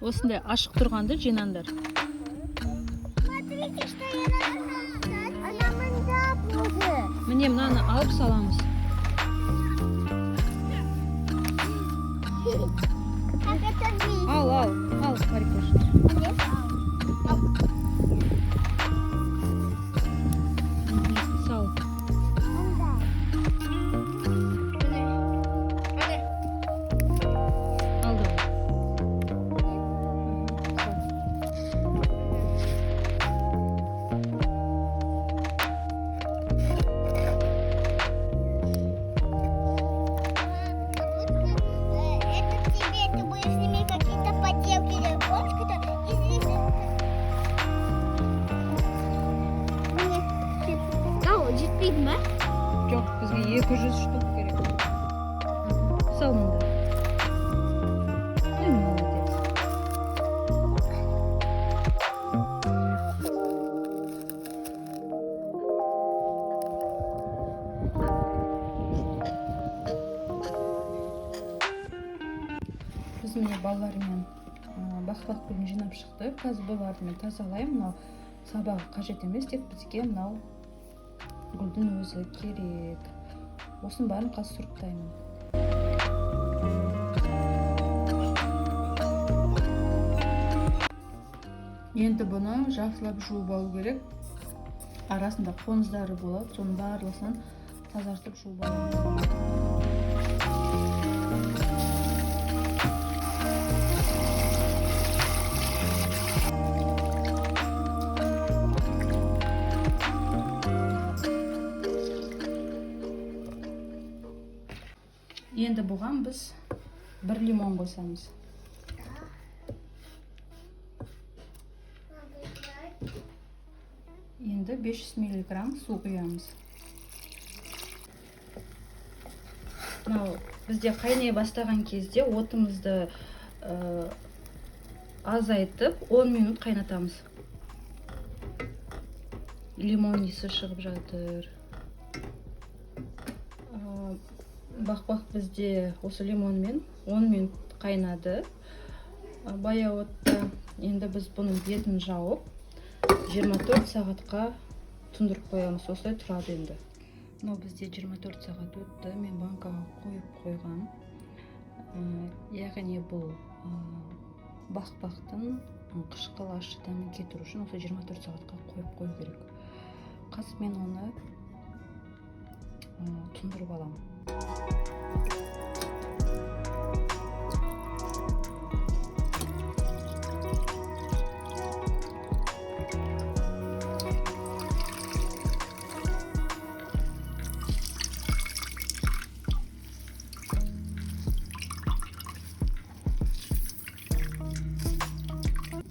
Осындай ашық тұрғанды жинаңдар. Смотрите, что я нашла. Она мында болды. Міне, мынаны алып саламыз. Как это видно? Ал, ал, ал, Марикош. Ал. Сал. Мында. Міне. Ал, давай. Сал. Это тебе, ты будешь с ними какие-то поделки делать. Помнишь, когда из Міне. Жетпейді ма? Жоқ, бізге 200 штук керек. Сал мында. Ой, молодец. Біз, міне, балалармен бақбақ гүлін жинап шықтық. Қазір бұларды мен тазалаймын. Мынау сабағы қажет емес, тек бізге мынау гүлдің өзі керек. Осының бәрін қазір сұрыптаймын. Енді бұны жақсылап жуып алу керек. Арасында қоңыздары болады, соның барлығын тазартып, жуып аламыз. Енді бұған біз бір лимон қосамыз. Енді 500 миллиграмм су құямыз. Мынау бізде қайнай бастаған кезде отымызды азайтып, 10 минут қайнатамыз. Лимон иісі шығып жатыр. Бақбақ бізде осы лимонмен 10 минут қайнады. Баяу отта. Енді біз бұның бетін жауып, 24 сағатқа тұндырып қоямыз. Осылай тұрады енді. Мынау бізде 24 сағат өтті. Мен банкаға қойып қойғам. Яғни бұл бақбақтың қышқыл ащы дәмін кетіру үшін осы 24 сағатқа қойып қою керек. Қазір мен оны тұндырып аламын.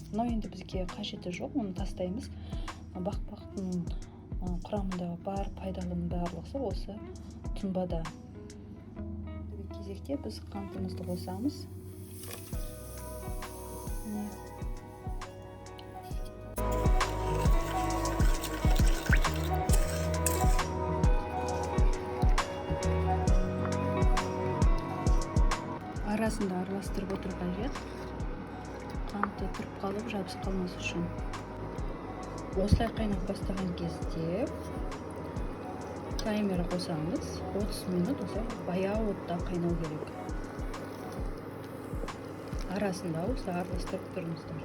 Мынау енді бізге қажеті жоқ, оны тастаймыз. Бақбақтың құрамындағы бар пайдалының барлығы осы тұнбада. Ендігі кезекте біз қантымызды қосамыз. Міне. Арасында араластырып отыру қажет, қанты тұрып қалып, жабысып қалмас үшін. Осылай қайнап бастаған кезде таймер қосамыз. 30 минут осылай баяу отта қайнау керек. Арасында осылай араластырып тұрыңыздар.